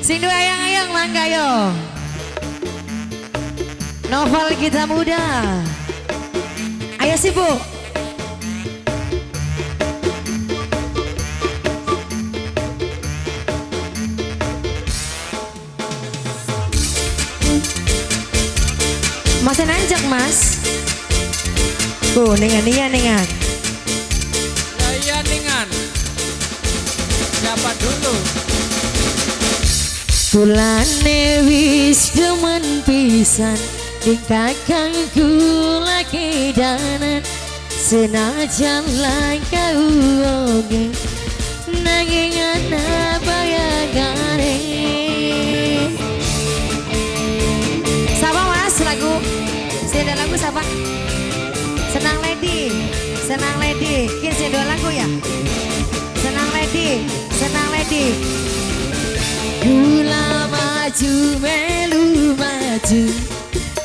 Sing duwe ayang-ayang mangga yo. Novel kita muda. Ayo sibuk. Masih nanjak mas. Oh, dengan iya dengan. Ya iya ningan. Siapa dulu? Kulane wis demen pisan ning kakangku lagi danan senajan langkah oge nanging ana bayangane. Siapa mas lagu? Saya ada lagu siapa? Senang Lady, Senang Lady. Kini saya dua lagu ya. Senang Lady, Senang Lady. Gula maju melu maju,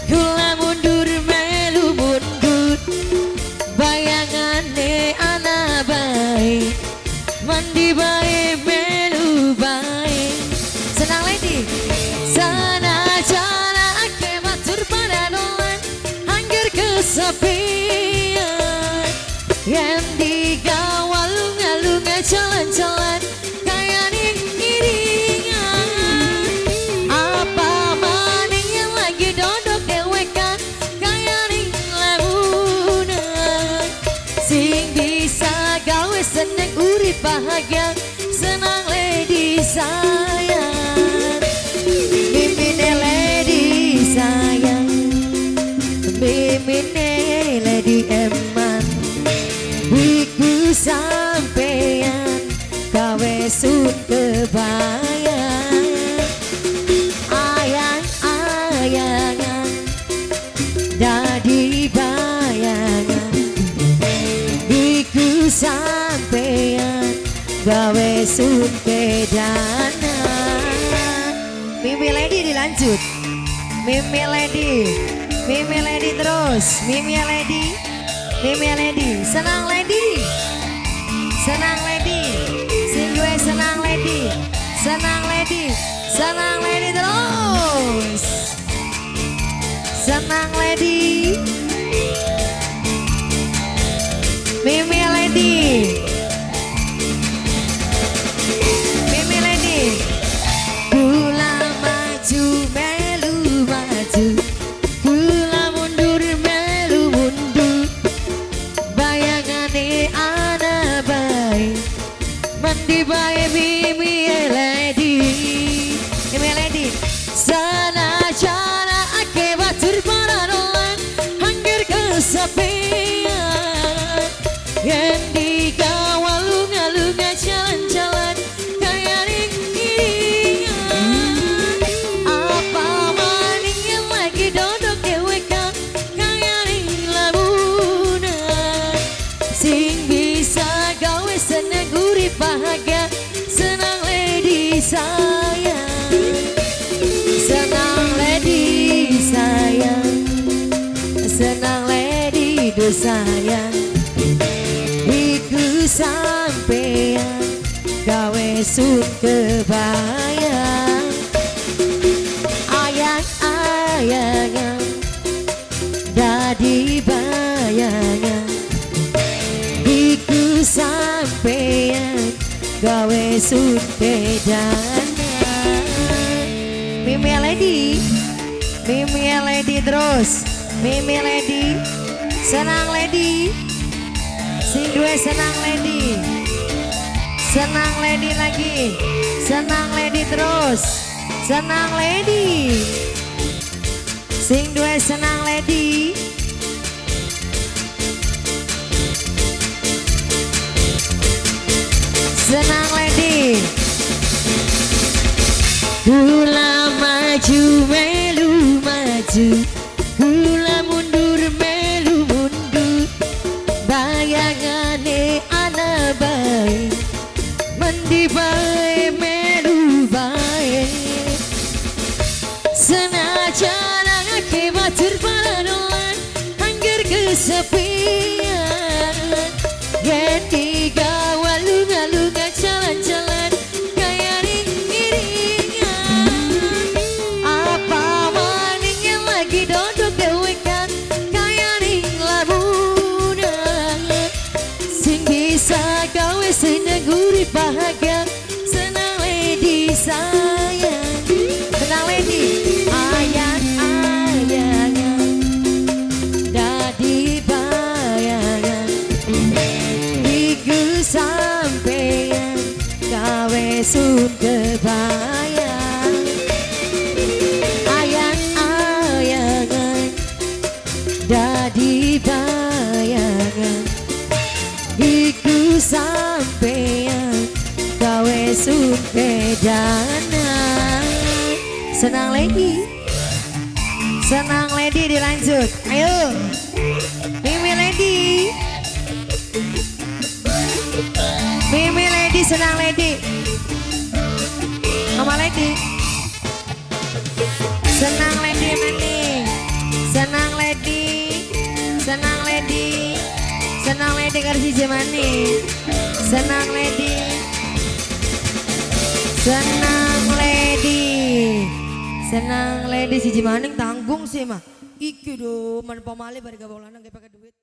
gula mundur melu mundur. Bayangane ana bae, mandi bae melu bae. Senang Lady. Senajan ake matur padanulan, angger kesepian. Yen digawal lunga-lunga jalan-jalan kaya ning iringan. Apa maning yang lagi dodok dewekan kaya ning lamunan. Sing bisa gawe seneng urip bahagia, senang lady sayang. Mimine lady sayang, mimine lady eman. Iku sampean gawe sun kebayang. Ayang-ayangan dadi bayangan. Iku sampean gawe sun kedana. Mimi Lady dilanjut. Mimi Lady, Mimi Lady terus, Mimi Lady, Mimi Lady, Senang Lady, Senang Lady, sing gue Senang Lady, Senang Lady, Senang Lady terus, Senang Lady, Mimi Lady, Mimi Lady. Gula maju melu maju, gula mundur melu mundur. Bayangane ana bae, mandi bae Mimi Lady, Mimi Lady. Senajan ake batur pararolan, angger kesepian. Yen digawal lunga-lunga jalan-jalan kaya ning iringan. Apa maning yang lagi dodok dewekan kaya ning lamunan. Sing bisa gawe seneng urip bahagia, senang lady sayang, senang lady sayang, senang lady do sayang. Iku sampean gawe sun kebayang. Ayang-ayangan dadi bayangan. Iku sampean gawe sun kedana. Mimi Lady, Mimi Lady terus, Mimi Lady, Senang Lady, sing duwe Senang Lady, Senang Lady lagi, Senang Lady terus, Senang Lady, sing duwe Senang Lady. Senang Lady. Gula maju melu maju, gula mundur melu mundur. Bayangane ana bae, mandi bae melu bae. Senajan ake batur paradolan, angger kesepian. Yen digawal lunga-lunga jalan-jalan kaya ning sun kebayang. Ayang-ayangan dadi bayangan, iku sampean gawe sun kedanan. Senang Lady, Senang Lady dilanjut. Ayo Mimi Lady, Mimi Lady, Senang Lady, Mama Lady, Senang Lady maning, Senang Lady, Senang Lady, Senang Lady karo siji maning, Senang Lady, Senang Lady, Senang Lady siji maning tanggung sih mah. Iki do men pamale bar gabung lanang gak pakai duit.